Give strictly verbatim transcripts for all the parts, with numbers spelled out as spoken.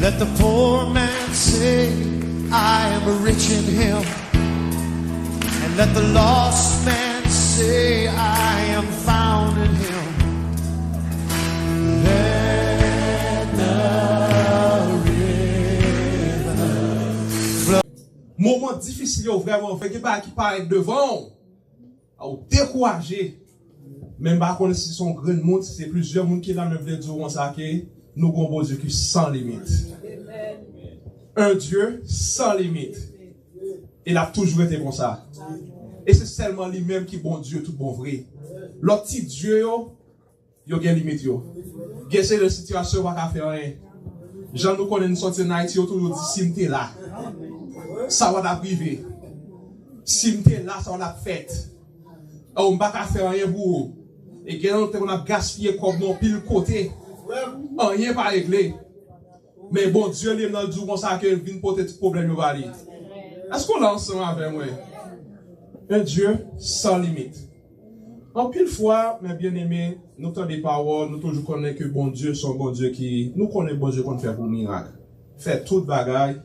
Let the poor man say, "I am rich in him." And let the lost man say, "I am found in him." Let the river flow. Moman difisil yo vrèman vre, gen bagay ki parèt devan w. Ou dekouraje. Men m pa konnen si se yon grenn moun, si se plizyè moun ki la, men m vle di w konsa ke nou gen yon Bondye ki san limit. Un Dieu sans limite. E l ap toujou rete konsa. E se sèlman li menm ki Bondye tout bon vre. Lòt ti dye yo, yo gen limit yo. Gen seri de sitiyasyon yo pa ka fè anyen. Jan nou konnen nou sòti ann Ayiti, yo toujou di, "Si m te la, sa pa t ap rive. Si m te la, sa pa t ap fèt." Oh, m pa ka fè anyen pou ou. E gen lè nou te konn ap gaspiye kòb nan anpil kote. Anyen pa regle. Men Bondye li menm nan di w konsa ke l vin pote tout pwoblèm yo ba li. Èske w la ansanm avè mwen? Un Dieu sans limite. Anpil fwa, men byeneme, nou tande pawòl, nou toujou konnen ke Bondye se yon Bondye ki, nou konnen Bondye konn fè gwo mirak, fè tout bagay.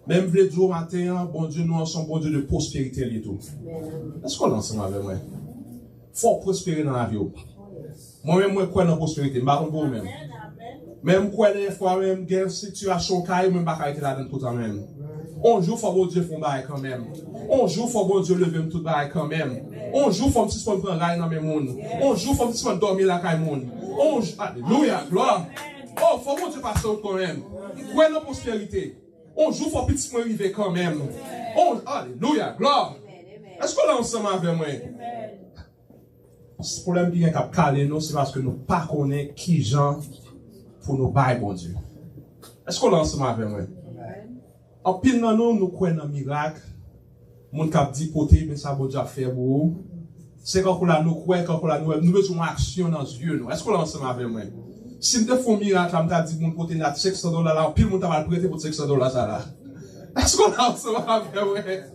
Men m vle di w maten an, Bondye nou an se yon Bondye de pwosperite li tou. Èske w la ansanm avè mwen? Fò w pwospere nan lavi w. Mwen menm, mwen kwè nan pwosperite. M pa konn pou ou menm. Men m kwè dèyè fwa menm, gen sitiyasyon kay ou menm pa ka rete ladan l toutan menm. On jou fò Bondye fè yon bagay kanmenm. On jou fò Bondye leve m tout bagay kanmenm. On jou fò m sispann pran ray nan men moun. On jou fò m sispann dòmi lakay moun. On jou, alelouya, glwa. Oh, fò Bondye pase w kanmenm. M kwè nan pwosperite. On jou fò pitit mwen rive kanmenm. On, alelouya, glwa. Èske w la ansanm avè mwen? Pwoblèm ki gen k ap kale nou, se paske nou pa konnen kijan pou nou bay Bondye. Èske w la ansanm avè mwen? Anpil nan nou, nou kwè nan mirak. Moun k ap di pote, men sa Bondye ap fè pou ou. Se kankou la nou kwè, kankou la nou wè, nou bezwen yon aksyon nan zye nou. Èske w la ansanm avè mwen? Si m te fè yon mirak la, m ta di moun pote nòt senk san dola la, anpil moun ta pral prete pou senk san dola sa la. Èske w la ansanm avè mwen?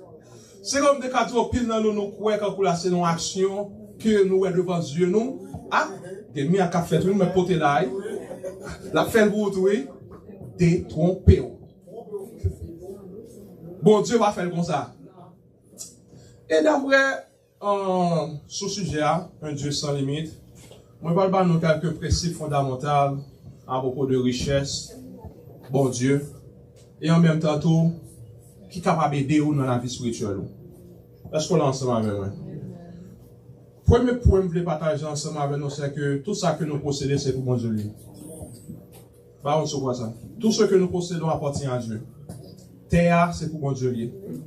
Se kòm m te ka di w, anpil nan nou, nou kwè kankou la se yon aksyon ke nou wè devan zye nou. A, gen mirak k ap fèt wi, mwen pote la wi. L ap fè l pou ou tou wi. Detwonpe w. Bondye pa fè l konsa. E daprè, euh, sou sijè a, un Dieu sans limite, mwen pral ba nou kèlke prensip fondamantal apwopo de richès, Bondye, e an menm tan tou, ki kapab ede ou nan lavi espirityèl ou. Èske w la ansanm avè mwen? Premye pwen m vle pataje ansanm avè nou, se ke tout sa ke nou posede, se pou Bondye li ye. Ba yon sou kwa sa. Tout ce que nous possédons appartient à Dieu. Tè a, se pou Bondye li ye.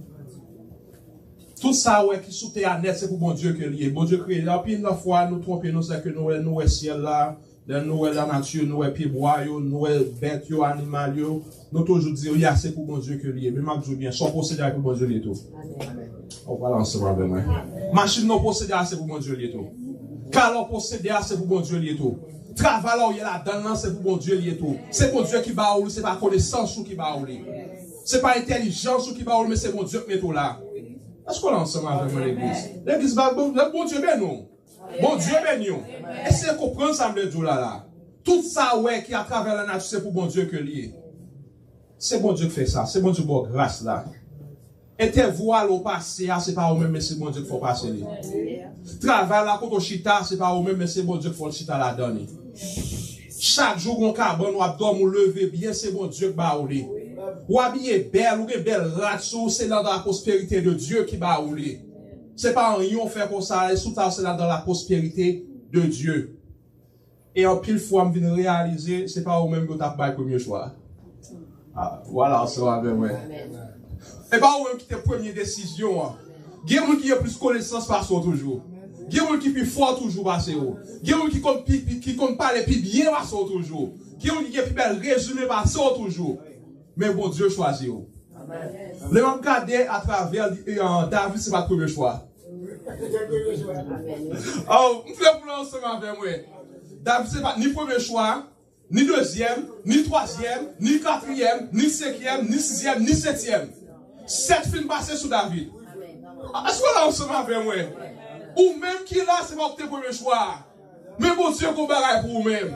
Tout sa w wè ki sou tè a nèt, se pou Bondye ke li ye. Bondye kreye l. Anpil nan fwa, nou twonpe nou, se ke nou wè, nou wè syèl la, lè nou wè lanati, nou wè pyebwa yo, nou wè bèt yo, animal yo, nou toujou di, ya, se pou Bondye ke li ye. Men m ap di w byen, sa w posede a, se pou Bondye li ye tou. Ou pale ansanm avè mwen. Machin nan w posede a, se pou Bondye li ye tou. Kay la w posede a, se pou Bondye li ye tou. Travay la w ye ladan l lan, se pou Bondye li ye tou. Se Bondye ki ba w li, se pa konesans ou ki ba w li. Se pa entèlijans ou ki ba w li, men se Bondye k mete w la. Èske w la ansanm avè mwen, legliz? Legliz, ba, bon, Bondye beni w. Bondye beni w. Eseye konprann sa m vle di w la la. Tout sa w wè ki atravè lanati, se pou Bondye ke li ye. Se Bondye k fè sa. Se Bondye ba w gras la. Entèvyou a la w pase a, se pa ou menm, men se Bondye k fè w pase li. Travay la kote w chita, se pa ou menm, men se Bondye k fè w chita ladan li. Chak jou gon kabann w ap dòmi, w leve byen, se Bondye k ba ou li. W abiye bèl, ou gen bèl rad sou ou, se la dans la prospérité de Dieu ki ba ou li. Se pa anyen w fè konsa, e sou ta se la dans la prospérité de Dieu. E anpil fwa m vin reyalize, se pa ou menm yo t ap bay premye chwa a. Ah, vwala, ansanm avè mwen. E pa ou menm ki te premye desizyon an. Gen moun ki gen plis konesans pase w toujou. Gen moun ki pi fò toujou pase w. Gen moun ki konn pi, pi, ki konn pale pi byen pase w toujou. Gen moun ki gen pi bèl rezime pase w toujou. Men Bondye chwazi w. Lè m ap gade atravè li, e, an, David se pa t premye chwa. Oh, m vle pou nou ansanm avè mwen. David se pa t ni premye chwa, ni dezyèm, ni twazyèm, ni katriyèm, ni senkyèm, ni sizyèm, ni setyèm. Sèt fin pase sou David. Èske w la ansanm avè mwen? Ou menm ki la, se pa w ki te premye chwa a. Men Bondye gon bagay pou ou menm.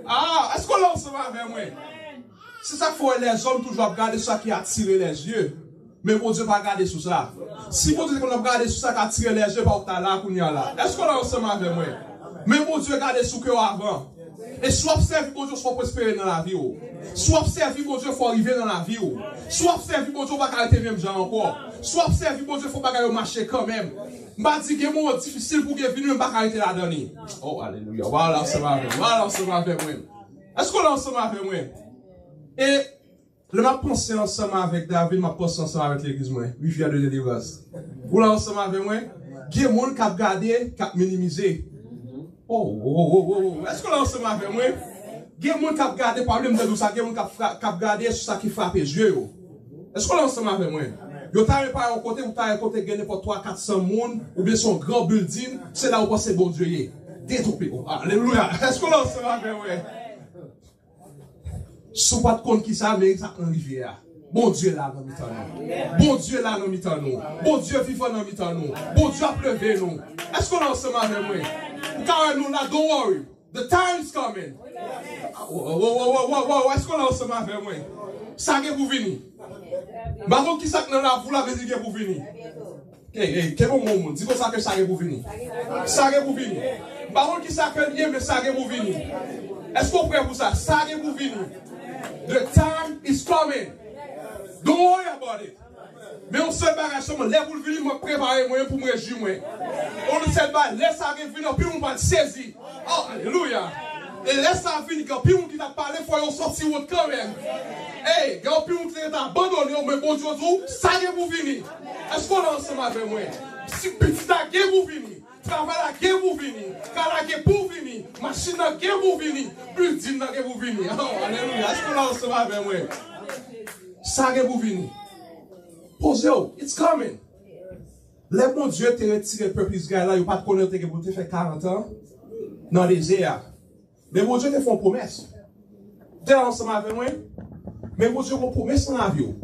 Ah, èske w la ansanm avè mwen? Se sa k fè w wè lèzòm toujou ap gade sa ki atire lèzye. Men Bondye pa gade sou sa. Si Bondye te konn ap gade sou sa k atire lèzye, pa w ta la kounye a la. Èske w la ansanm avè mwen? Men Bondye gade sou kè w avan. E si w ap sèvi Bondye, fò w pwospere nan lavi w. Si w ap sèvi Bondye, fò w rive nan lavi w. Si w ap sèvi Bondye, ou pa ka rete menm jan ankò. Si w ap sèvi Bondye, fò bagay yo mache kanmenm. M pa di gen moman difisil pou gen vini, men m pa ka rete ladan li. Oh, alelouya. W a la ansanm avè mwen. W a la ansanm avè mwen. Èske w la ansanm avè mwen? E lè m ap panse ansanm avèk David, m ap panse ansanm avèk legliz mwen, Rivyè de Delivrans. Ou la ansanm avè mwen? Gen moun k ap gade, k ap minimize. Oh, oh, oh, oh, oh. Èske w la ansanm avè mwen? Gen moun k ap gade, pa bliye m te di w sa, gen moun k ap fra-, k ap gade sou sa ki frape zye yo. Èske w la ansanm avè mwen? Yo ta renmen pa yon kote, ou ta yon kote gen nenpòt twa, kat san moun, oubyen se yon gran bilding, se la ou panse Bondye ye. Detwoupe. Oh, alelouya. Èske w la ansanm avè mwen? Si w pa t konn kisa, men sa k nan rivyè a. Bondye la nan mitan nou. Bondye la nan mitan nou. Bondye vivan nan mitan nou. Bondye ap leve nou. Èske w la ansanm avè mwen? Ou ka wè nou la, don't worry. The time is coming. Wow, wow, wow, wow, wow, wow. Èske w la ansanm avè mwen? Sa gen pou vini. M pa konn kisa k nan lavi w la, men li gen pou vini. Ey, ey, kenbe yon bon moun. Di konsa ke sa gen pou vini. Sa gen pou vini. M pa konn kisa ke l ye, men sa gen pou vini. Èske w prè pou sa? Sa gen pou vini. The time is coming. Don't worry about it. Men yon sèl bagay sèlman, lè pou l vini, mwen prepare mwen pou m rejwi mwen. Yon sèl bagay, lè sa gen vini, anpil moun pral sezi. Oh, alelouya! E lè sa vini, gen anpil moun ki t ap pale, fò yo sòti wont kanmenm. Ey, gen anpil moun ki te abandone yo, men Bondye di w, sa gen pou vini. Èske w la ansanm avè mwen? Si pitit la gen pou vini, travay la gen pou vini, kay la gen pou vini, machin nan gen pou vini, bilding nan gen pou vini. Oh, alelouya! Èske w la ansanm avè mwen? Sa gen pou vini. Poze w, it's coming. Lè Bondye te retire pèp Izrayèl la, yo pa t konnen yo te gen pou te fè karant an nan dezè a. Men Bondye te fè yon pwomès. Ou te la ansanm avè mwen? Men Bondye gen yon pwomès nan lavi w.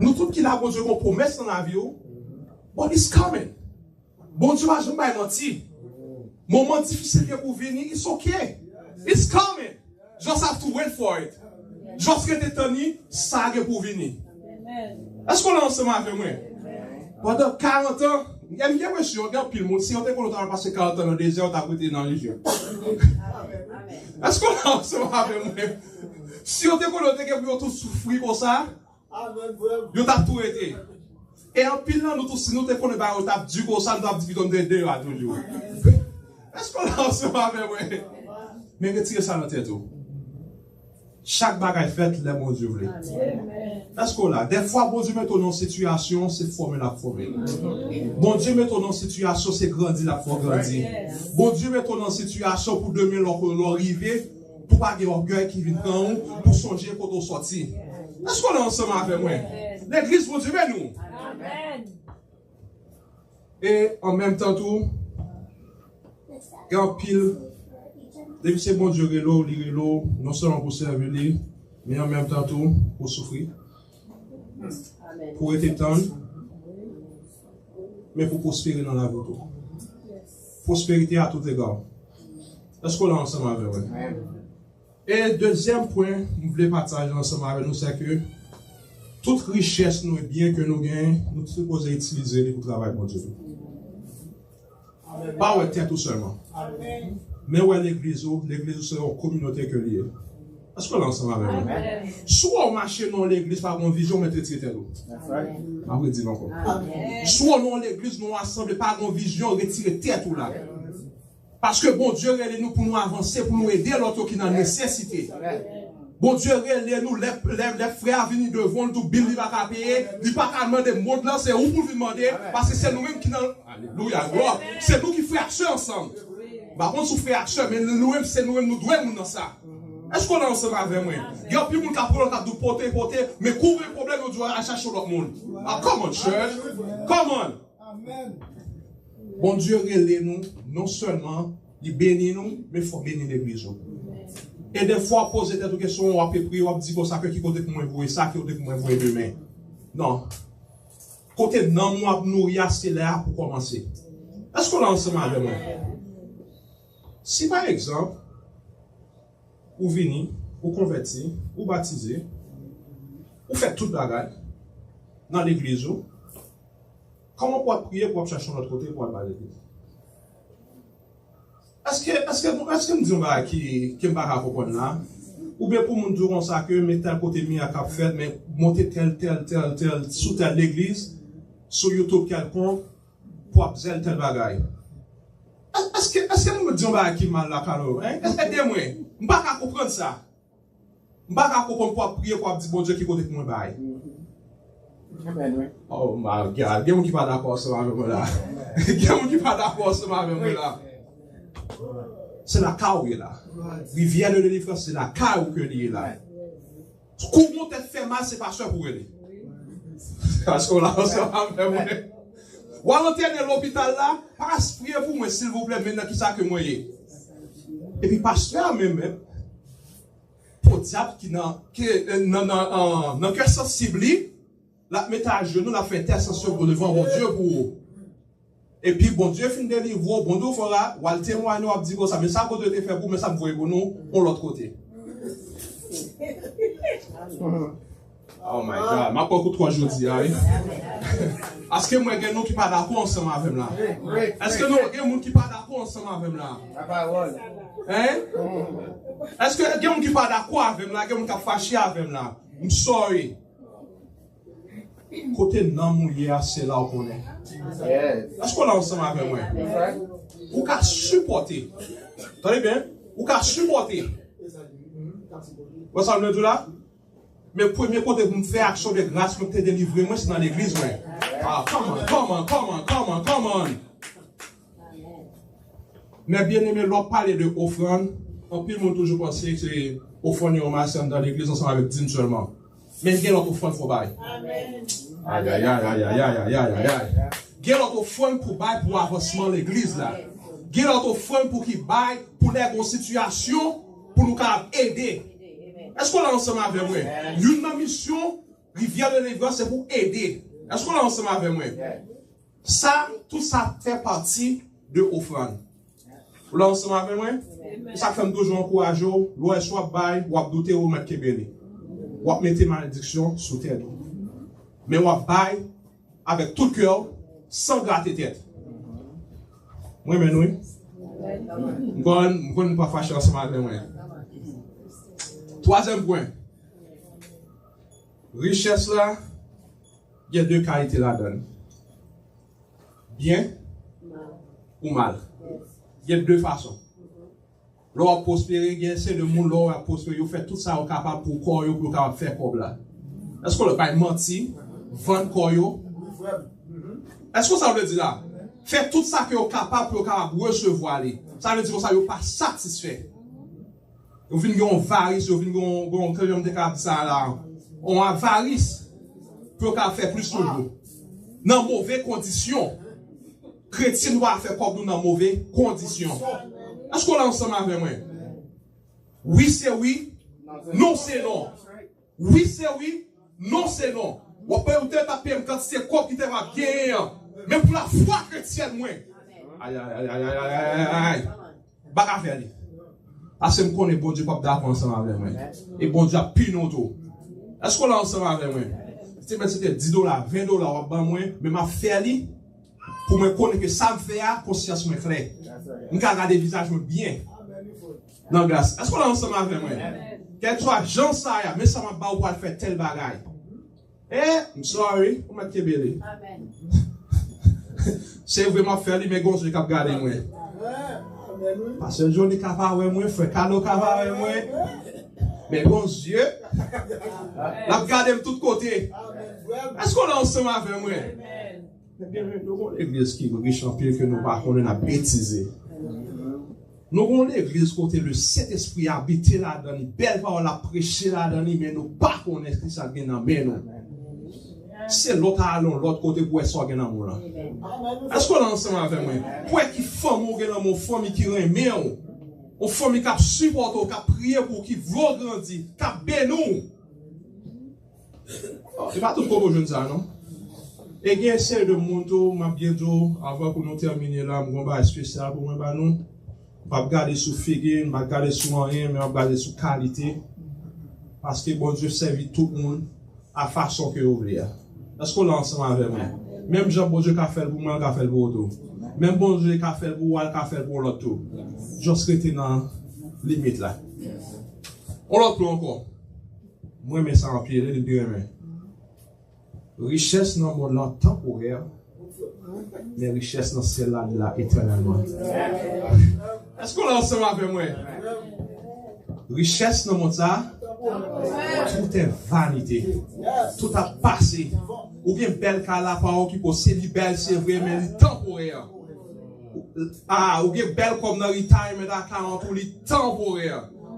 Nou tout ki la, Bondye gen yon pwomès nan lavi w. But it's coming. Bondye pa janm bay manti. Moman difisil gen pou vini, it's okay. It's coming. Just have to wait for it. Just rete tann li, sa gen pou vini. Èske w la ansanm avè mwen? Pandan karant an, gen, gen mwen si gen anpil moun, si yo te konnen yo ta pral pase karant an nan dezè, yo ta rete nan rivyè. Èske w la ansanm avè mwen? Si yo te konnen yo te gen pou yo tou soufri konsa, yo t ap tou rete. E anpil nan nou tou, si nou te konnen bagay yo t ap di konsa, nou t ap di pito nou te deyò a toujou. Èske w la ansanm avè mwen? Men retire sa nan tèt ou. Chak bagay fèt lè Bondye vle. Èske w la? Dèfwa Bondye mete w nan yon sitiyasyon, se fòme l ap fòme. Bondye mete w nan yon sitiyasyon, se grandi l ap fè w grandi. Bondye mete w nan yon sitiyasyon pou demen lè w, lè w rive, pou pa gen ògèy ki vin pran w, pou sonje kote w sòti. Èske w la ansanm avè mwen? Legliz, Bondye beni w. E an menm tan tou, gen anpil, depi se Bondye rele w, li rele w, non sèlman pou sèvi li, men an menm tan tou, pou soufri, pou rete tann, men pou pwospere nan lavi w tou. Pwosperite a tout ega. Èske w la ansanm avè mwen? E dezyèm pwen m vle pataje ansanm avè nou, se ke tout richès nou e byen ke nou genyen, nou sipoze itilize li pou travay Bondye tou. Pa wè tèt ou sèlman. Men wè legliz ou, legliz ou se yon kominote ke li ye. Èske w la ansanm avè mwen? Si w wè w mache nan yon legliz, pa gen yon vizyon, mèt retire tèt ou. M ap redi l ankò. Si w wè w nan yon legliz, nan yon asanble, pa gen yon vizyon, retire tèt ou la. Paske Bondye rele nou pou nou avanse, pou nou ede lòt yo ki nan nesesite. Bondye rele nou, lè, lè, lè frè a vini devan l, tou bil li pa ka peye, li pa ka mande mond lan, se ou pou l vin mande, paske se nou menm ki nan, alelouya, glwa, se nou ki frè ak sè ansanm. M pa konn si w frè ak sè, men nou menm, se nou menm, nou dwe moun nan sa. Èske w la ansanm avè mwen? Gen anpil moun k ap rele w, k ap di w pote, pote, men kou w gen pwoblèm, yo di w al chache yon lòt moun. Ah, come on, church. Come on. Bondye rele nou, non sèlman li beni nou, men fò beni legliz ou. E dèfwa w poze tèt ou kesyon, w ap priye, w ap di konsa ke ki kote pou mwen voye sa, ki kote pou mwen voye demen. Non. Kote nanm ou ap nouri a, se la a pou kòmanse. Èske w la ansanm avè mwen? Si pa egzanp, ou vini, Ou konvèti, ou batize, ou fè tout bagay nan legliz ou. Kòman pou w ap priye, pou w ap chache yon lòt kote, pou w al ba legliz? Èske, èske, èske m di yon bagay ki, ke m pa ka konprann la? Oubyen pou moun di w konsa ke men tèl kote mirak ap fèt, men monte tèl, tèl, tèl, tèl, sou tèl legliz, sou YouTube kèlkonk, pou w ap zèl tèl bagay. Èske, èske m di yon bagay ki mal la, Kalo? Hein? Èske ede mwen? M pa ka konprann sa. M pa ka konprann pou w ap priye, pou w ap di, Bondye, ki kote pou mwen bay? Amen, wi. Oh my God, gen moun ki pa dakò ansanm avè mwen la. Gen moun ki pa dakò ansanm avè mwen la. Se lakay ou ye la. Rivière de délivrance, se lakay ou ke li ye la. Kou gon tèt fè mal, se pastè pou rele. Pastè la ansanm avè mwen. W al entène lopital la, pas priye pou mwen, silvouplè, men nan kisa ke mwen ye. Epi pastè a menm, menm, podyab ki nan, ke, nan, nan, nan, nan kè sansib li, l ap mete ajenou, l ap fè entèsesyon pou devan Bondye pou ou. Epi Bondye fin delivre w, Bondye ofri w la, w al temwaye, w ap di konsa, men sa Bondye te fè pou ou, men sa m voye pou nou, yon lòt kote. Oh my God, m ap pran kou twa jodi a, wi. Èske mwen gen nou ki pa dakò ansanm avè m la? Èske nou gen moun ki pa dakò ansanm avè m la? Hein? Èske gen moun ki pa dakò avè m la? Gen moun k ap fache avè m la? M sorry. Kote nanm ou ye a, se la ou konnen. Èske w la ansanm avè mwen? Ou ka sipòte. Tande byen, ou ka sipòte. Wè sa m vle di w la? Men premye kote pou m fè aksyon de gras, pou m te delivre mwen, se nan legliz mwen. Ah, come on, come on, come on, come on, come on. Men byeneme, lè w pale de ofrann, anpil moun toujou panse se ofrann yo ranmase anndan legliz ansanm avèk dim sèlman. Men gen lòt ofrann fò bay. Ayayay, ayayay, ayayay. Gen lòt ofrann pou bay pou avansman legliz la. Gen lòt ofrann pou ki bay pou lè gon sitiyasyon pou nou kapab ede. Èske w la ansanm avè mwen? Youn nan misyon Rivière de Délivrance se pou ede. Èske w la ansanm avè mwen? Sa, tout sa fè pati de ofrann. Ou la ansanm avè mwen? Se sa k fè m toujou ankouraje w, lè w wè si w ap bay, w ap doute, ou mèt kenbe li. W ap mete malediksyon sou tèt ou. Men w ap bay avèk tout kè w, san grate tèt. Mwen menm, wi. M konn, m konn nou pa fache ansanm avè mwen. Twazyèm pwen. Richès la, gen de kalite ladan l. Byen ou mal. Gen de fason. Lè w ap pwospere, gen seri de moun, lè w ap pwospere, yo fè tout sa yo kapab pou kò yo, pou yo kapab fè kòb la. Èske w bay manti, vann kò yo? Èske w sa w vle di la? Fè tout sa ke yo kapab pou yo kapab resevwa li. Sa vle di konsa, yo pa satisfè. Yo vin gen yon varis, yo vin gen yon, gen yon, kòman m te ka di sa la? Yon avaris pou yo ka fè plis toujou. Nan move kondisyon. Kretyen nou pa fè kòb nou nan move kondisyon. Èske w la ansanm avè mwen? Wi se wi, non se non. Wi se wi, non se non. W ap peye, ou te ta peye m kantite kòb ki te va genyen an. Men pou lafwa kretyèn mwen. Ayayay. M pa ka fè li. Paske m konnen Bondye p ap dakò ansanm avè mwen. E Bondye ap pini w tou. Èske w la ansanm avè mwen? Se te, se te dis dola, ven dola w ap ban mwen, men m ap fè li pou mwen konnen ke sa m fè a, konsyans mwen klè. M ka gade vizaj mwen byen. Nan gras. Èske w la ansanm avè mwen? Kèlkeswa jan sa ye a, men sa m ap ba w pou al fè tèl bagay. Eh, I'm sorry, ou mèt kenbe li. Se vre m ap fè li, men gon zye k ap gade mwen. Pastè Johnny ka pa wè mwen, frè Kado ka pa wè mwen. Men gon zye, l ap gade m tout kote. Èske w la ansanm avè mwen? Ebyen, nou gon legliz ki rich anpil ke nou pa konnen, n ap betize. Nou gon legliz kote le Sentespri abite ladan li, bèl pawòl ap preche ladan li, men nou pa konnen kisa k gen nan men nou. Se lè w ta ale yon lòt kote pou w wè sa w gen nan men w lan. Èske w la ansanm avè mwen? Pou w wè ki fanmi w gen nan men w, fanmi ki renmen w, yon fanmi k ap sipòte w, k ap priye pou w, ki vle w grandi, k ap beni w. Oh, e pa tout kote w jwenn sa, non. E gen seri de moun tou, m ap byen di w, avan pou nou tèmine la, m gon bagay espesyal pou mwen ba nou. M p ap gade sou figi, m p ap gade sou anyen, men m ap gade sou kalite. Paske Bondye sèvi tout moun a fason ke yo vle a. Èske w la ansanm avè mwen? Menm jan Bondye ka fè l pou mwen, l ka fè l pou ou tou. Menm Bondye ka fè l pou ou a, l ka fè l pou yon lòt tou. Just rete nan limit la. Yon lòt pwen ankò. Mwen renmen sa anpil, li pi renmen. Richès nan mond lan tanporè, men richès nan syèl la, li la etènèlman. Èske w la ansanm avè mwen? Richès nan mond sa, tout est vanité. Tout ap pase. Ou gen bèl kay la pa w ki po, se li bèl, se vre, men li tanporè. Ah, ou gen bèl kòb nan retirement account ou, li tanporè.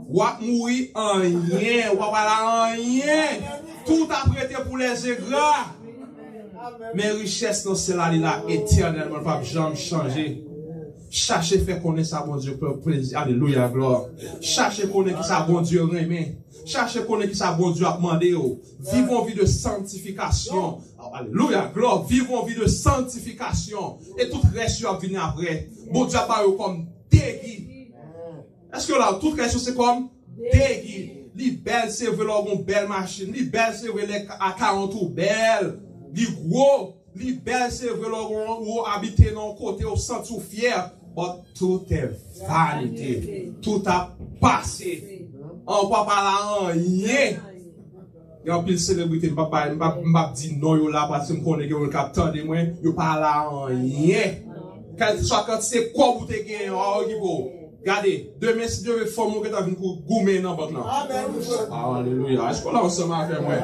W ap mouri anyen, w ap al a anyen. Tout ap rete pou lèzengra. Men richès nan syèl la, li la etènèlman, li p ap janm chanje. Chache fè konnen sa Bondye pran plezi. Alelouya, glwa. Chache konnen ki sa Bondye renmen. Chache konnen ki sa Bondye ap mande w. Viv yon vi de sanktifikasyon. Alelouya, glwa. Viv yon vi de sanktifikasyon. E tout rès yo ap vini apre. Bondye ap ba yo kòm degi. Èske w la, tout rès yo se kòm degi. Li bèl, se vre, lè w gen yon bèl machin. Li bèl, se vre, lè a karant ou bèl. Li gwo. Li bèl, se vre, lè w, ou abite nan yon kote, ou santi w fyè, but tout est vanité. Tout ap pase. An, ou p ap al a anyen. Gen anpil selebrite, m p ap bay, m p ap, m p ap di non yo la, paske m konnen gen moun k ap tande mwen, yo pa al a anyen. Kèlkeswa kantite kòb ou te genyen, w a okipe w. Gade, demen, si Dye vle, fanmi w gentan vin kou-, goumen nan bank lan. Alelouya. Èske w la ansanm avè mwen?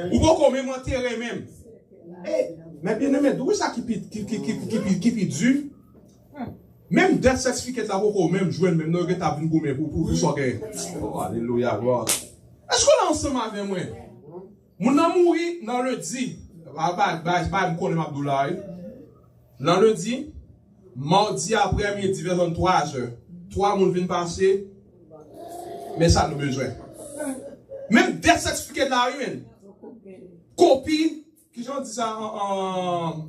Ou poko menm antere menm. E, men byeneme, ou wè sa ki pi, ki, ki, ki, ki, ki, ki pi di? Menm death certificate la poko menm jwenn menm, non, yo gentan vin goumen pou, pou, pou sa w genyen. Oh, alelouya, glwa. Èske w la ansanm avè mwen? Moun nan mouri nan lendi. Ba, ba, ba, ba, m konnen m ap di w la, wi. Nan lendi, madi aprè midi, vè venntwa zè. Twa moun vin pase, men sa nou bezwen. Menm death certificate la, wi, men. Kopi, kijan w di sa an, an,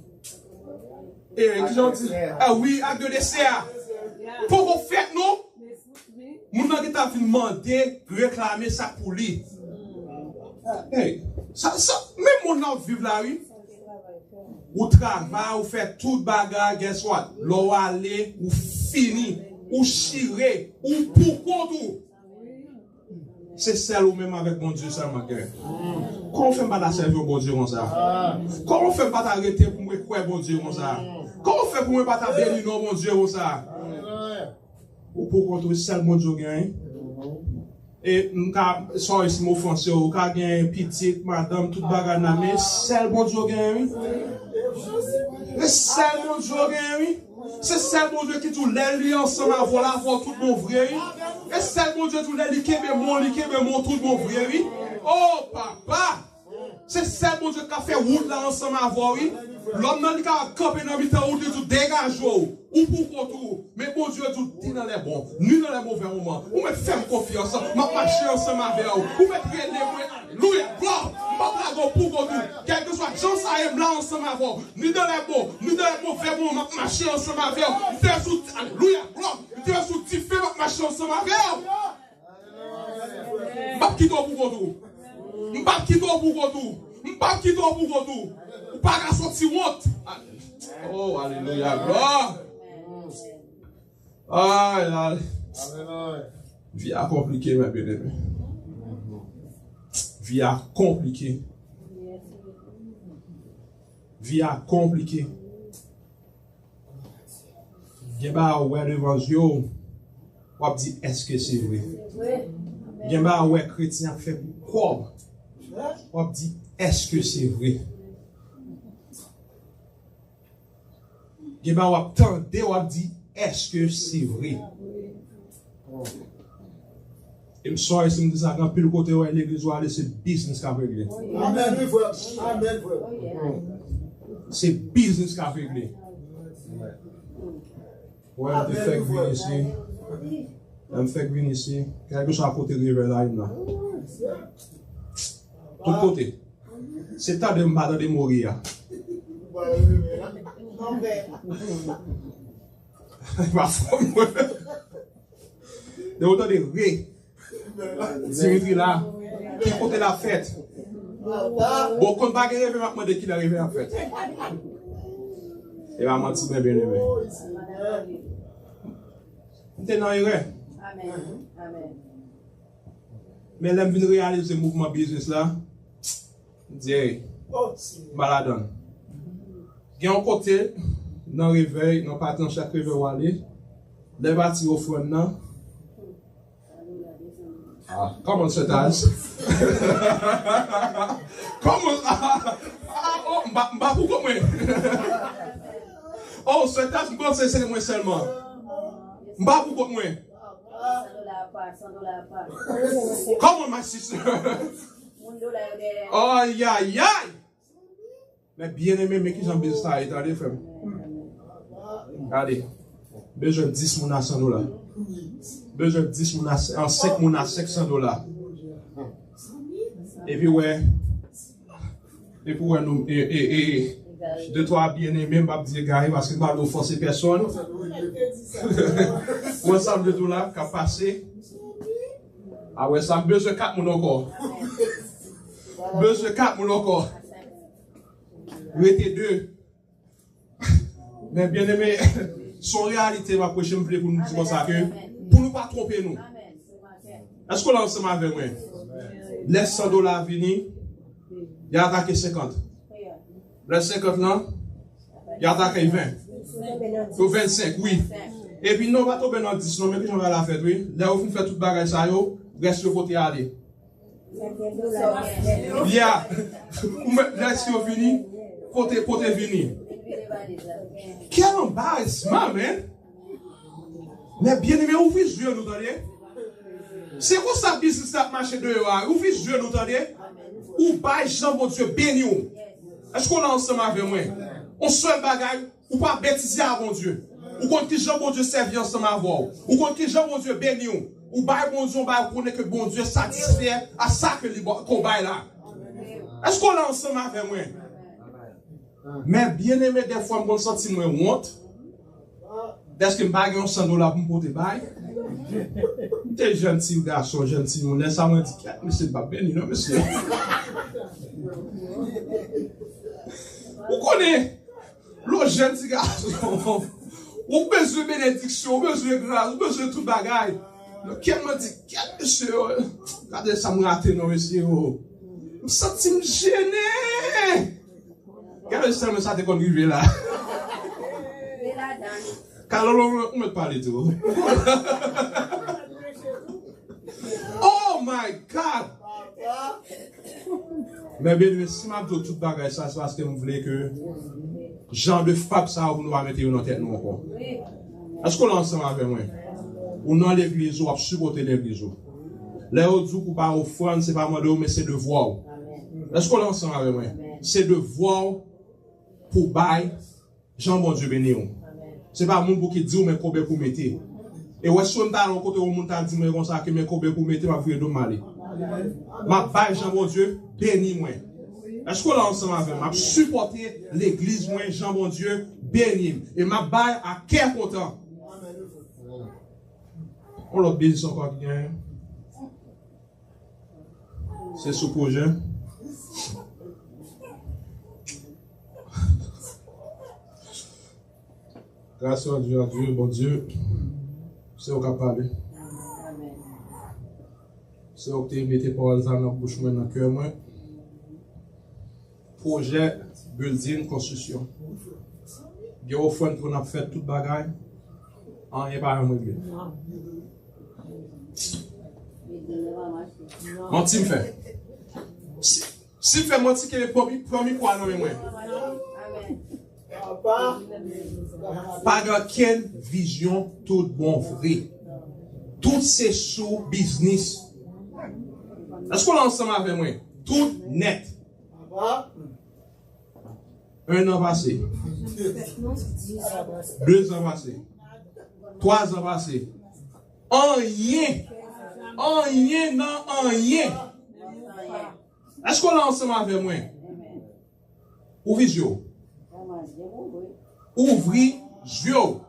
e, kijan w di? Ah wi, ak de desè a. Poko fèt, non? Moun nan gentan vin mande, reklame sa k pou li. Hey, sa, sa, menm moun nan ap viv la, wi. Ou travay, ou fè tout bagay, guess what? Lè w ale, ou fini, ou chire, ou poukont ou. Se sèl ou menm avèk Bondye sèlman k gen. Kòman w fè m pa ta sèvi yon Bondye konsa? Kòman w fè m pa ta rete pou mwen kwè Bondye konsa? Kòman w fè pou mwen pa ta beni non Bondye konsa? Ou poukont ou, sèl Bondye w gen, wi. E m ka, sorry si m ofanse w, ou ka gen pitit, madanm, tout bagay nan men, sèl Bondye w gen, wi. E sèl Bondye w gen, wi. Se sèl Bondye ki di w lè li ansanm avè w, l avè w tout bon vre, wi. E sèl Bondye di w lè li kenbe men w, li kenbe men w tout bon vre, wi. O papa! Se sèl Bondye k ka fè wout la ansanm avè w, wi. Lòm nan li kapab kanpe nan mitan wout, li di w degaje w. Ou poukont ou. Men Bondye di w, t'es dans les bons, ni dans les mauvais moments. Ou mèt fè m konfyans, m ap mache ansanm avè w. Ou mèt rele mwen, alelouya, glwa, m p ap lage w poukont ou. Kèlkeswa jan sa ye, m la ansanm avè w. Ni dans les bons, ni dans les mauvais moments, m ap mache ansanm avè w. M te sou, alelouya, glwa, m te sou dife, m ap mache ansanm avè w. M p ap kite w poukont ou. M p ap kite w poukont ou. M p ap kite w poukont ou. Ou pa ka soti wont. Oh, alelouya, glwa. Ay, ay. Vi a konplike, men byeneme. Vi a konplike. Vi a konplike. Gen bagay w wè devan zye w, w ap di, èske se vre? Gen bagay w wè kretyen ap fè pou kòb, w ap di, èske se vre? Gen bagay w ap tande, w ap di, èske se vre? E m sorry si m di sa, gen anpil kote w wè legliz ou ale, se biznis k ap regle. Amèn, wi, frè. Amèn, frè. Se biznis k ap regle. Wè, m te fèk vin isi. Lè m fèk vin isi, kèlkeswa kote revè la, m la. Tout kote. Se tande m pa tande Mori a. Pa fò mwen. Lè w tande re. Dimitri la. Ki kote l ap fèt? Bon, konn pa gen reve, m ap mande kilè reve ap fèt. E pa manti, men byeneme. M te nan erè. Men lè m vin reyalize mouvman biznis la, m di, "Ey, m pa ladan l." Gen yon kote, nan revèy, nan pati, nan chak revèy ou ale, lè pati ofrann nan, ah, come on, Sir Taz. Come on. Ah, ah, oh, m pa, m pa pou kont mwen. Oh, Sir Taz, m panse se mwen sèlman. M pa pou kont mwen. Come on, my sister. Ay, ay, ay. Men byeneme, men kijan biznis la ye, tande, frè m. Gade. Bezwen dis moun a san dola. Bezwen dis moun a, an, senk moun a senk san dola. Epi wè, epi wè nou, e, e, e, de twa byeneme, m p ap di egare, paske m pa vle ofanse pèsonn. Wè sa m vle di w la, k ap pase. A wè sa, m bezwen kat moun ankò. Bezwen kat moun ankò. Rete de. Men byeneme, se yon reyalite m ap preche, m vle pou nou di konsa ke, pou nou pa twonpe nou. Èske w la ansanm avè mwen? Lè san dola vini, y atake senkant. Lè senkant lan, y atake ven. Yo vennsenk, wi. Epi non, pa tonbe nan dis non, men kijan bagay la fèt, wi. Lè yo fin fè tout bagay sa yo, rès yo pote ale. Yeah. Ou mèt lè si yo vini, pote, pote vini. Quel embarrassment, man. Men byeneme, ouvri zye nou, tande. Se konsa biznis la ap mache deyò a. Ouvri zye nou, tande. Ou bay jan Bondye beni w. Èske w la ansanm avè mwen? On sèl bagay, ou pa betize a Bondye. Ou konn kijan Bondye sèvi ansanm avè w. Ou konn kijan Bondye beni w. Ou bay Bondye, ou bay, ou konnen ke Bondye satisfè a sa ke li ba, ke w bay la. Èske w la ansanm avè mwen? Men byeneme, dèfwa m konn santi mwen wont. Dèske m pa gen yon san dola pou m pote bay. M te jèn ti gason, jèn ti moun. Lè sa mwen di, "Kèt, mesye pa beni non, mesye." Ou konnen, lè w jèn ti gason, ou bezwen benediksyon, ou bezwen gras, ou bezwen tout bagay. Nan kè mwen di, "Kèt, mesye, gade sa m rate non, mesye, oh." M santi m jennen. Gade sèlman sa te konn rive la. Kalolo, ou mèt pale tou. Oh my God! Men byeneme, si m ap di w tout bagay sa, se paske m vle ke jan de fab sa yo pou nou pa mete yo nan tèt nou ankò. Èske w la ansanm avè mwen? Ou nan legliz ou, w ap sipòte legliz ou. Lè yo di w pou w bay ofrann, se pa mande w, men se devwa w. Èske w la ansanm avè mwen? Se devwa w pou w bay jan Bondye beni w. Se pa moun pou ki di w, men koube pou w mete. E w wè, si w m ta nan yon kote yon moun ta di mwen konsa ke men koube pou w mete, m ap vire do m ale. M ap bay jan Bondye beni mwen. Èske w la ansanm avè m? M ap sipòte legliz mwen, jan Bondye beni m. E m ap bay ak kè kontan. Yon lòt biznis ankò ki genyen. Se sou pwojè. Gras a Dye, a Dye, Bondye. Se ou k ap pale. Se ou ki te mete pawòl sa nan bouch mwen, nan kè mwen. Pwojè, building, konstriksyon. Gen ofrann pou n ap fè tout bagay. Anyen pa janm regle. Manti m fè. Si, si m fè manti, kenbe pran mi, pran mikwo a nan men mwen. Pa gen okenn vizyon tout bon vre. Tout se sou biznis. Èske w la ansanm avè mwen? Tout nèt. Un an pase. De zan pase. Twa zan pase. Anyen. Anyen nan anyen. Èske w la ansanm avè mwen? Ouvri zye w. Ouvri zye w.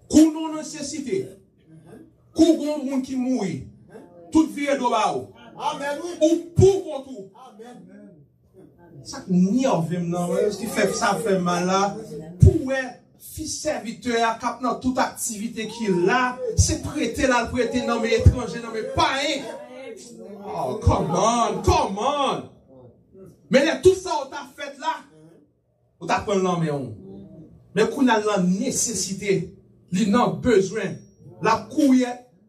Kou nou nan nesesite. Kou gon moun ki mouri. Tout vire do ba ou. Ou pou kont ou. Sa k nève m nan, ki fè sa fè mal la, pou wè fi sèvitè a k ap nan tout aktivite ki la, se prete l al prete nan men etranje, nan men payen. Oh, come on, come on. Men lè tout sa yo ta fèt la, ou ta pran l nan men w. Men kounye a l nan nesesite, li nan bezwen, l ap kouri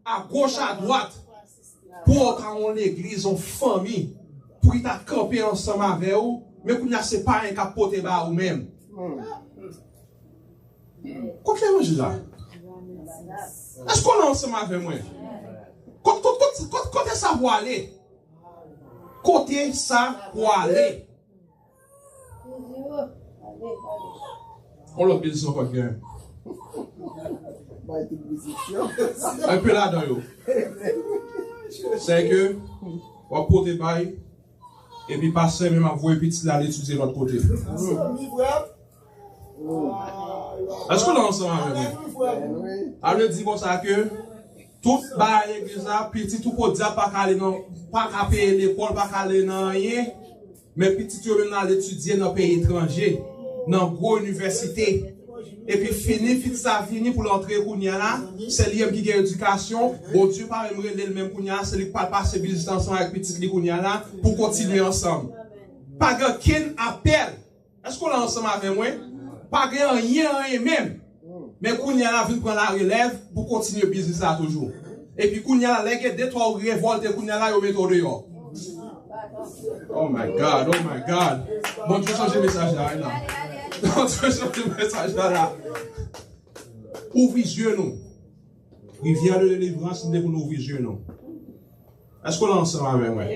agoch adwat pou w ka yon legliz, yon fanmi, pou ki ta kanpe ansanm avè w, men kounye a se payen k ap pote ba ou menm. Kot levanjil la? Èske w la ansanm avè mwen? Kot, kot, kot, kot, kote sa pwale? Kote sa pwale? On lòt biznis ankò ki gen. Bay tout biznis yo. Enpe ladan yo. Se ke w ap pote bay, epi pastè menm ap voye pitit la al etidye lòt kote. Èske w la ansanm avè mwen? A vle di konsa ke tout bagay legliz la, pitit ou podyab pa ka ale nan, pa ka peye lekòl, pa ka ale nan anyen, men pitit yo menm nan al etidye nan peyi etranje, nan gwo inivèsite. Epi fini, pitit sa vini pou l antre kounye a la, se li menm ki gen edikasyon, Bondye pa menm rele l menm kounye a, se li k pral pase biznis ansanm avèk pitit li kounye a la, pou kontinye ansanm. Pa gen okenn apèl. Èske w la ansanm avè mwen? Pa gen anyen, anyen menm. Men kounye a la vin pran larelèv pou kontinye biznis la toujou. Epi kounye a la, lè gen de twa ou revòlte, kounye a la, yo mete w deyò. Oh my God, oh my God. Bondye chanje mesaj la, la. Bondye chanje mesaj la, la. Ouvri zye nou. Rivyè de delivrans, li te pou nou ouvri zye nou. Èske w la ansanm avè mwen?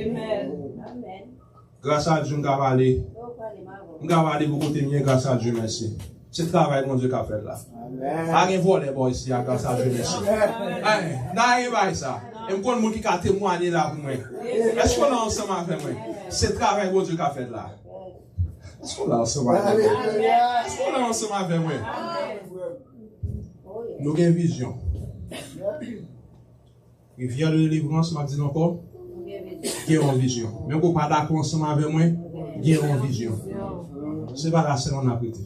Gras a Dye, m ka pale. M ka pale pou kote m ye, gras a Dye, mèsi. Se travay Bondye k ap fèt la. Pa gen vòlè bò isi a, gras a Dye, mèsi. Ay, n a gen bagay sa. E m konn moun ki ka temwanye la pou mwen. Èske w la ansanm avè mwen? Se travay Bondye k ap fèt la. Èske w la ansanm avè mwen? Èske w la ansanm avè mwen? Nou gen vizyon. Rivyè de delivrans, m ap di l ankò. Gen yon vizyon. Menm ke w pa dakò ansanm avè mwen, gen yon vizyon. Se pa la sèlman n ap rete.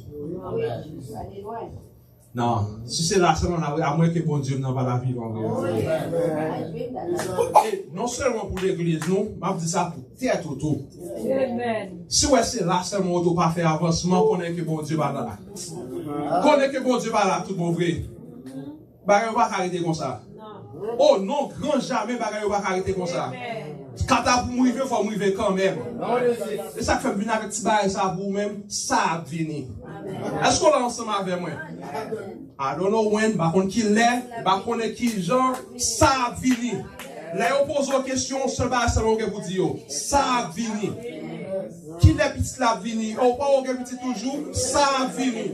Non. Si se la sèlman n ap rete, amwen ke Bondye m nan pa ta vivan vre. E non sèlman pou legliz nou, m ap di sa pou tèt ou tou. Si w wè se la sèlman ou tou pa fè avansman, konnen ke Bondye pa la. Konnen ke Bondye pa la tout bon vre. Bagay yo pa ka rete konsa. O non gran jamè, bagay yo pa ka rete konsa. Kata pou m rive, fò m rive kanmenm. E sa k fè m vin avèk ti bagay sa pou ou menm, sa ap vini. Èske w la ansanm avè mwen? I don't know when, m pa konn ki lè, m pa konnen ki jan, sa ap vini. Lè yo poze w kesyon, sèl bagay sèlman ou gen pou di yo, sa ap vini. Ki lè pitit la ap vini? O, ou pa wè ou gen pitit toujou, sa ap vini.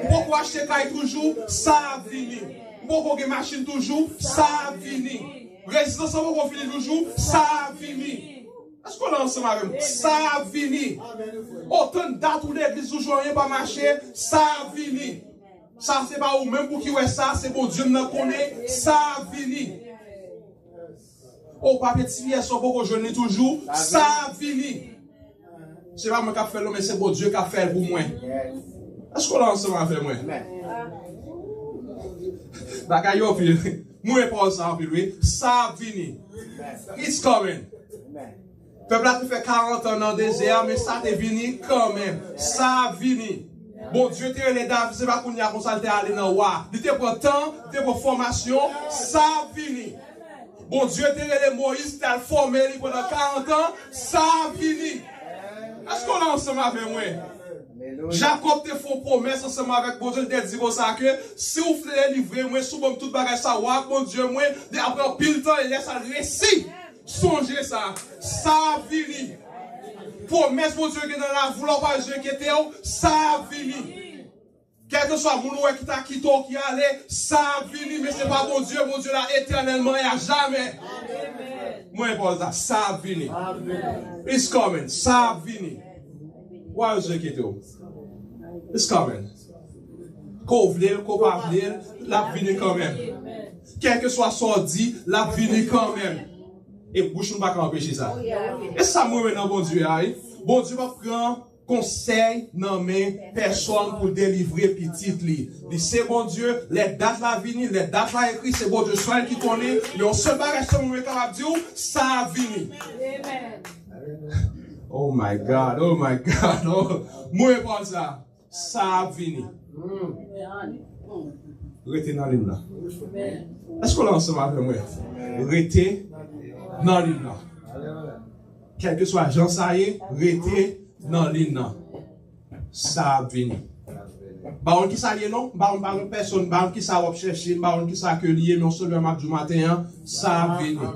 Ou poko achte kay toujou, sa ap vini. Ou poko gen machin toujou, sa ap vini. Rezidans lan poko fini toujou, sa ap vini. Èske w la ansanm avè m? Sa ap vini. O, tann dat ou legliz toujou, anyen pa mache, sa ap vini. Sa se pa ou menm pou ki wè sa, se Bondye m nan konnen, sa ap vini. O, papye ti vyès ou poko jwenn li toujou, sa ap vini. Se pa mwen k ap fè l non, men se Bondye k ap fè l pou mwen. Èske w la ansanm avè mwen? Bagay yo anpil. M renmen pawòl sa anpil, wi. Sa ap vini. It's coming. Pèp la te fè karant an nan dezè a, men sa te vini kanmenm. Sa ap vini. Bondye te rele David, se pa kounye a konsa l te ale nan wa. Li te pran tan, li te pran fòmasyon, sa ap vini. Bondye te rele Moyiz, te al fòme li pandan karant an, sa ap vini. Èske w la ansanm avè mwen? Jakòb te fè yon pwomès ansanm avèk Bondye, li te di konsa ke, si w vle delivre mwen, si w ban m tout bagay sa, w ap Bondye mwen, li ap pran anpil tan, e lè sa l resi. Sonje sa, sa ap vini. Pwomès Bondye gen nan lavi w la, w pa bezwen enkyete w, sa ap vini. Kèlkeswa moun ou wè ki ta kite w, ki ale, sa ap vini, men se pa Bondye, Bondye la etènèlman e a jamè. Mwen pawòl sa, sa ap vini. It's coming, sa ap vini. Ou pa bezwen enkyete w. It's coming. Ke w vle l, ke w pa vle l, l ap vini kanmenm. Kèlkeswa sa w di, l ap vini kanmenm. E bouch nou pa ka anpeche sa. E sa mwen renmen nan Bondye a, wi. Bondye p ap pran konsèy nan men pèsonn pou delivre pitit li. Li se Bondye, lè dat la vini, lè dat la ekri, se Bondye sèl ki konnen. Men yon sèl bagay sèlman mwen kapab di w, sa ap vini. Oh my God, oh my God, oh. Mwen pran sa. Sa ap vini. Rete nan liy la. Èske w la ansanm avè mwen? Rete nan liy la. Kèlkeswa jan sa ye, rete nan liy la. Sa ap vini. M pa konn ki sa l ye non, m pa konn, m pa konn pèsonn, m pa konn ki sa w ap chèche, m pa konn ki sa ke l ye, men yon sèl bagay m ap di w maten an, sa ap vini.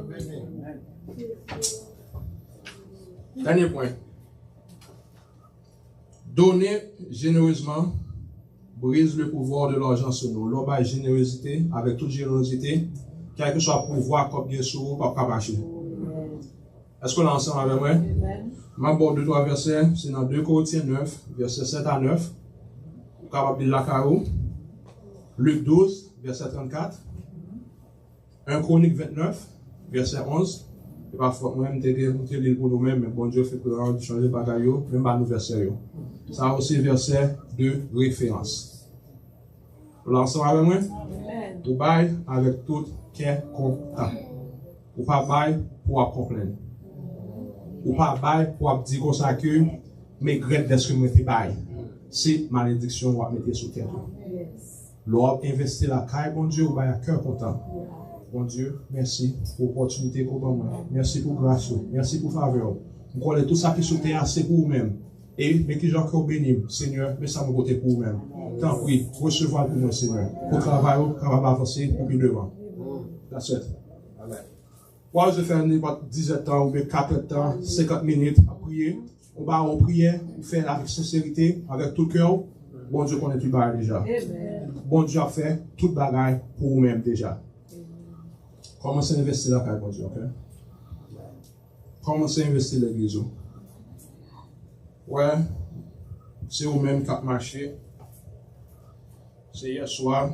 Dènye pwen. Donner généreusement brise le pouvoir de l'argent sur nous. Lè w bay jenerozite, avèk tout jenerozite, kèlkeswa pouvwa kòb gen sou ou, p ap ka mache. Èske w la ansanm avè mwen? M ap ba w de twa vèsè, se nan de Korentyen nèf, vèsè sèt a nèf. Ou kapab li l lakay ou. Lik douz, vèsè trannkat. En Kronik vennèf, vèsè onz. E pa fòt mwen, m te gen pou te li l pou nou menm, men Bondye fè plan, li chanje bagay yo, men m ba nou vèsè yo. Sa yo se vèsè de referans. Ou la ansanm avè mwen? Ou bay avèk tout kè kontan. Ou pa bay pou w ap konplenn. Ou pa bay pou w ap di konsa ke m regrèt dèske mwen te bay. Se malediksyon w ap mete sou tèt ou. Lè w ap envesti lakay Bondye, ou bay ak kè kontan. Bondye, mèsi pou opòtinite ke w ban mwen. Mèsi pou gras ou. Mèsi pou favè w. M konnen tout sa ki sou tè a, se pou ou menm. E men kijan ke w beni m, Senyè, men sa mwen pote pou ou menm. Tanpri, resevwa l pou mwen, Senyè. Pou travay ou kapab avanse pou pi devan. That's it. Amen. Ou pa bezwen fè nenpòt diz èdtan oubyen kat èdtan, senkant minit ap priye. Ou ba yon priyè, ou fè l avèk senserite, avèk tout kè w. Bondye konnen tout bagay deja. Bondye ap fè tout bagay pou ou menm deja. Kòmanse envesti lakay Bondye, oke? Kòmanse envesti legliz ou. Wè, se ou menm k ap mache. Se yèswa,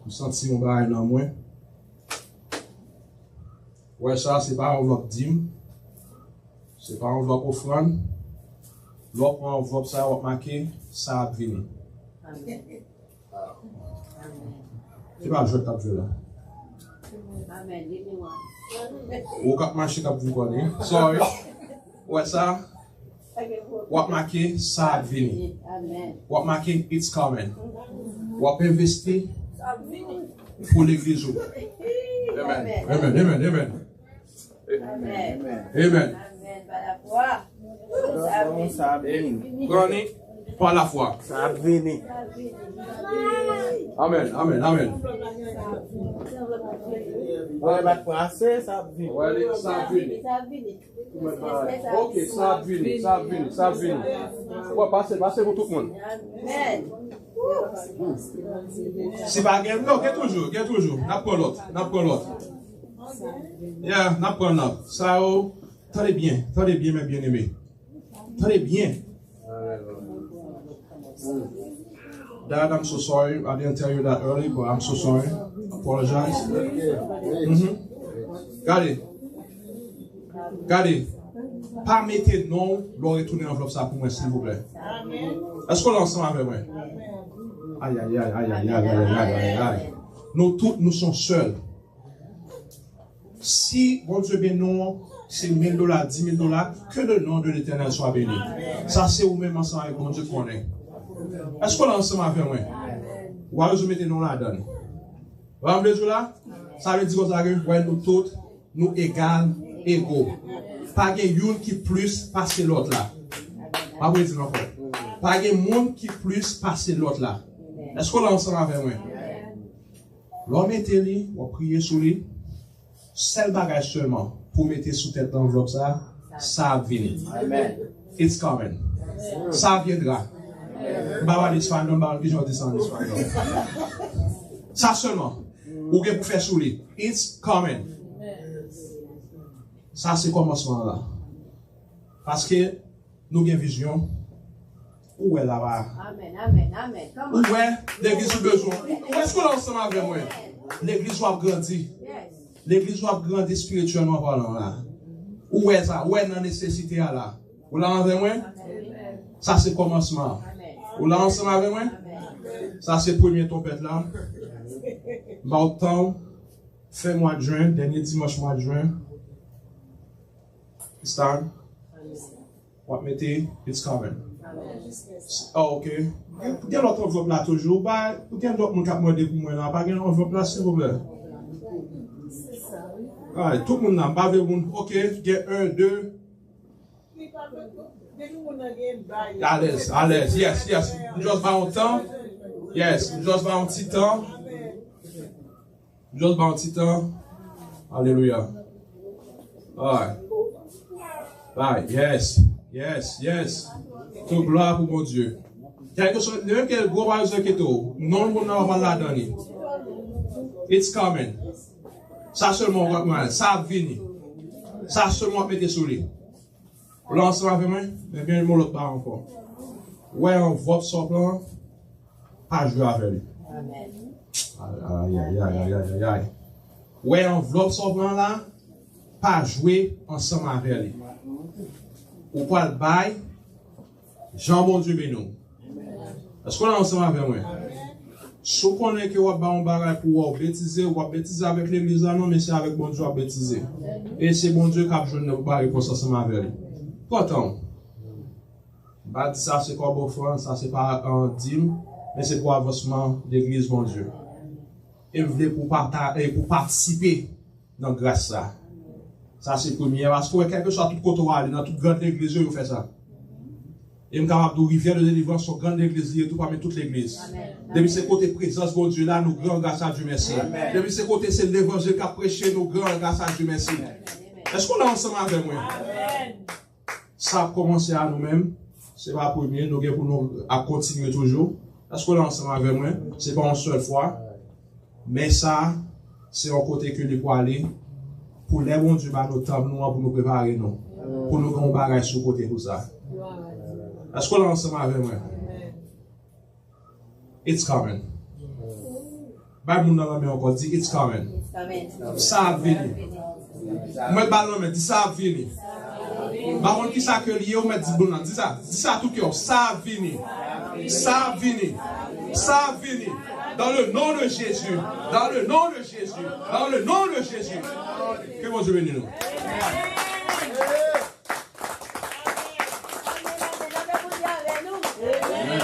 m santi yon bagay nan mwen. Wè sa, se pa anvlòp dim. Se pa anvlòp ofrann. Lè w pran anvlòp sa, w ap make, sa ap vini. Se pa jwèt k ap jwe la. Ou k ap mache k ap vin kòne. Sorry. Wè sa. W ap make sa ap vini. W ap make it's coming. W ap envesti pou legliz ou. Amen. Amen. Amen. Amen. Amen. Amen. Amen. Sa ap vini. Pran li pa lafwa. Sa ap vini. Amen. Amen. Amen. Wè, bat prase, sa ap vini. Wè, li, sa ap vini. Ok, sa ap vini, sa ap vini, sa ap vini. Wè, pase, pase pou tout moun. Si pa gen, non, gen toujou, gen toujou. N ap pran lòt, n ap pran lòt. Yeah, n ap pran lòt. Sa yo, tande byen, tande byen, mes bien-aimés. Tande byen. Dad, I'm so sorry. I didn't tell you that early, but I'm so sorry. Apologize. Mhm. Gade. Gade. Pa mete non w lè w retounen anvlòp sa pou mwen, silvouplè. Èske w la ansanm avè mwen? Ayayay, ayayay, ayayay, ayayay. Nou tout, nou se yon sèl. Si Bondye beni w, se mil dola, di mil dola, que le nom de l'Éternel soit béni. Sa se ou menm ansanm avèk Bondye konnen. Èske w la ansanm avè mwen? Ou pa bezwen mete non w ladan l. Ou pa vle di w la? Sa vle di konsa ke, wè, nou tout, nou egal, ego. Pa gen youn ki plis pase lòt la. M ap redi l ankò. Pa gen moun ki plis pase lòt la. Èske w la ansanm avè mwen? Lè w mete li, w ap priye sou li. Sèl bagay sèlman pou w mete sou tèt anvlòp sa, sa ap vini. Amen. It's coming. Ça viendra. M pa pale espanyòl, m pa konn kijan w di sa an espanyòl. Sa sèlman ou gen pou fè sou li. It's coming. Sa se kòmansman an la. Paske nou gen vizyon. Ou wè la ba. Amen, amen, amen. Ou wè legliz ou bezwen. Ou, ou, èske w la ansanm avè mwen? Legliz ou ap grandi. Legliz ou ap grandi espirityèlman palan la. Ou wè sa, ou wè nan nesesite a la. Ou la avè mwen? Sa se kòmansman an. Ou la ansanm avè mwen? Sa se premye twonpèt la. M ba w tan w. Fen mwa jen, dènye dimanch mwa jen. It's time. W ap mete, it's coming. Oh, ok. Gen, gen lòt anvlòp la toujou. Ou pa, ou gen lòt moun k ap mande pou mwen la. Pa gen anvlòp la, silvouplè? Alright, tout moun la, m pa vle moun. Ok, gen en, de. Alèz, alèz. Yes, yes. M just ba yon tan. Yes, m just ba yon ti tan. M just ba yon ti tan. Alelouya. Alright. Alright, yes. Yes, yes. Tout glwa pou Bondye. Kèlkeswa, nenpòt gwo bagay ki te ou, non moun nan pa ladan li. It's coming. Sa sèlman w ap mande. Sa ap vini. Sa sèlman w ap mete sou li. Ou la ansanm avè mwen? Men byen yon lòt bagay ankò. Wè anvlòp sa w pran an, pa jwe avè li. Ayayayayayayay. Wè anvlòp sa w pran la, pa jwe ansanm avè li. Ou pral bay jan Bondye beni w. Èske w la ansanm avè mwen? Si w konnen ke w ap bay yon bagay pou w, w betize, w ap betize avèk legliz la, non, men se avèk Bondye w ap betize. E se Bondye k ap jwenn nan pou bay repons ansanm avè li. Pran tan w. M pa di sa se kòb ofrann, sa se pa an dim, men se pou avansman legliz Bondye. E m vle pou pata, e pou patisipe nan gras sa. Sa se premye a, paske w wè, kèlkeswa tout kote w ale, nan tout gran legliz yo, yo fè sa. E m kapab di w, Rivière de Délivrance se yon gran legliz li ye tou pami tout legliz. Depi se kote prezans Bondye la, nou gran, gras a Dye mèsi. Depi se kote se levanjil k ap preche, nou gran, gras a Dye mèsi. Èske w la ansanm avè mwen? Sa ap kòmanse a nou menm. Se pa premye, nou gen pou nou ap kontinye toujou. Èske w la ansanm avè mwen? Se pa yon sèl fwa. Men sa, se yon kote ke li pwale pou lè Bondye ba nou tanp nou an pou nou prepare nou. Pou nou gen yon bagay sou kote pou sa. Èske w la ansanm avè mwen? It's coming. Bay moun nan lanmen ankò, di, it's coming. Sa ap vini. Mwen ba l lanmen, di, sa ap vini. M pa konn kisa ke li ye, ou mèt di moun nan. Di sa, di sa tout kè w. Sa ap vini. Sa ap vini. Sa ap vini. Dans le nom de Jésus. Dans le nom de Jésus. Dans le nom de Jésus. Ke Bondye beni nou.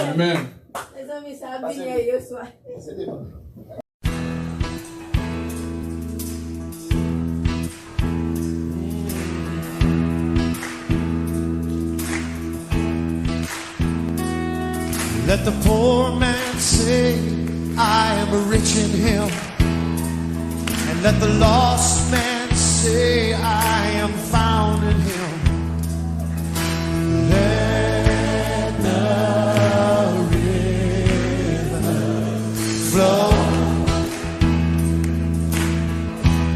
Amen. Mezanmi, sa ap vini yè swa. Let the poor man say, I am rich in him. And let the lost man say, I am found in him.